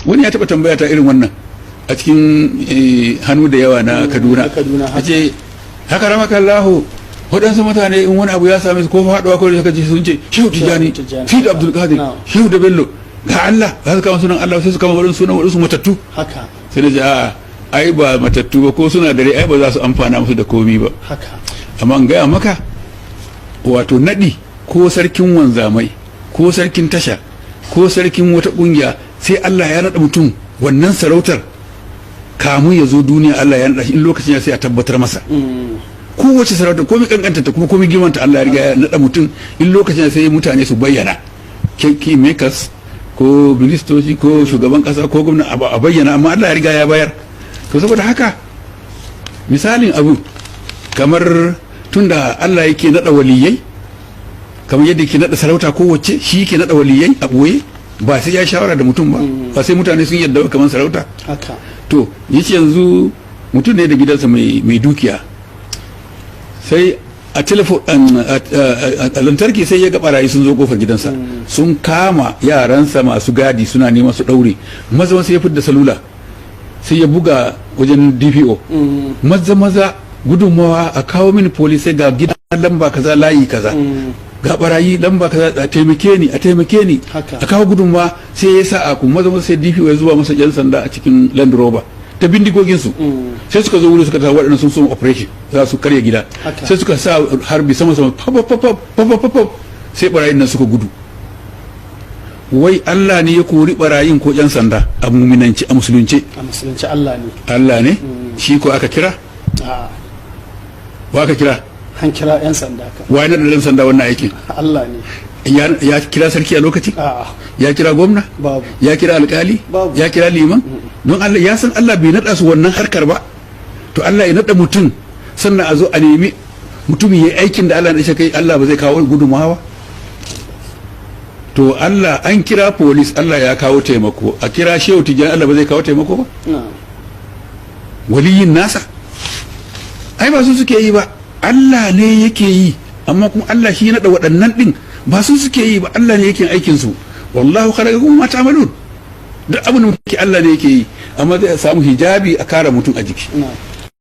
Wani ya taɓa tambaya ta irin wannan a cikin hannu da yawa na Kaduna. Na Kaduna, haka. Ce haka ramaka Allahu, waɗansu mutane in wani abu ya same su ko faɗuwa ko da suka ji sun ce Shehu Tijjani, Tijjani. Sidi Abdul Qadir, Shehu da Bello, ga Allah za su kama sunan Allah, sai su kama waɗansu sunan waɗansu matattu. Sai na ce, a'a, ai ba matattu ba, ko suna dare ai ba za su amfana musu da komi ba. Amma in gaya maka, wato naɗi ko sarkin wanzamai ko sarkin tasha ko sarkin wata ƙungiya, sai Allah ya naɗa mutum wannan sarautar kamun ya zo duniya. Allah ya naɗa shi, in lokacin ya sai a tabbatar masa. Kowace sarauta, komai kankanta ta kuma komai girmanta, Allah ya riga ya naɗa mutum, in lokacin ya sai mutane su bayyana, key makers ko ministoci ko shugaban kasa ko gwamna, a bayyana, amma Allah ya riga ya bayar. To saboda haka, misalin abu kamar tunda Allah yake naɗa waliyai kamar yadda yake naɗa sarauta kowace, shi yake naɗa waliyai a ɓoye, ba sai ya shawara da mutum ba, ba sai mutane sun yadda ba kamar sarauta. To yace yanzu mutum ne da gidansa mai dukiya, sai a telefon a lantarki sai ya ga barayi sun zo kofar gidansa, sun kama yaransa masu gadi, suna neman su daure. Maza sai ya fidda salula, sai ya buga wajen DPO, "Maza maza, gudunmawa, a kawo mini polisai, ga gida lamba kaza, layi kaza, ga barayi lamba kaza, a taimake ni, a taimake ni." A kawo gudunmawa. Sai ya sa a kuma maza maza sai DPO ya zuba masa yan sanda a cikin Land Rover ta bindigogin su. Sai suka zo wuri, suka ta waɗannan sun soma operation, za su karya gida. Sai suka sa harbi sama sama, pop pop pop pop pop pop, sai barayin nan suka gudu. Wai Allah ne ya kori barayin ko yan sanda a muminanci, a musulunce? A musulunci Allah ne. Allah ne. Shi ko aka kira? A Wa aka kira? An kira yan sanda ka. Wa ya naɗa ɗan sanda wannan aikin? Allah ne. Ya kira sarki a lokaci? A. Ya kira gwamna? Babu. Ya kira alkali? Babu. Ya kira liman? Don Allah ya san Allah bai naɗa su wannan harkar ba. To Allah ya naɗa mutum, sannan a zo a nemi mutumin ya yi aikin da Allah ya kai, Allah ba zai kawo gudunmawa ba? To Allah an kira police, Allah ya kawo taimako. A kira Shehu Tijjani, Allah ba zai kawo taimako ba? Waliyin nasa ai ba su suke yi ba, Allah ne yake yi. Amma kuma Allah shi ya naɗa waɗannan ɗin, ba su suke yi ba, Allah ne yake aikin su. Wallahu khalaqakum ma ta'malun. Duk abin da muke, Allah ne yake yi, amma zai samu hijabi a kare mutum a jiki.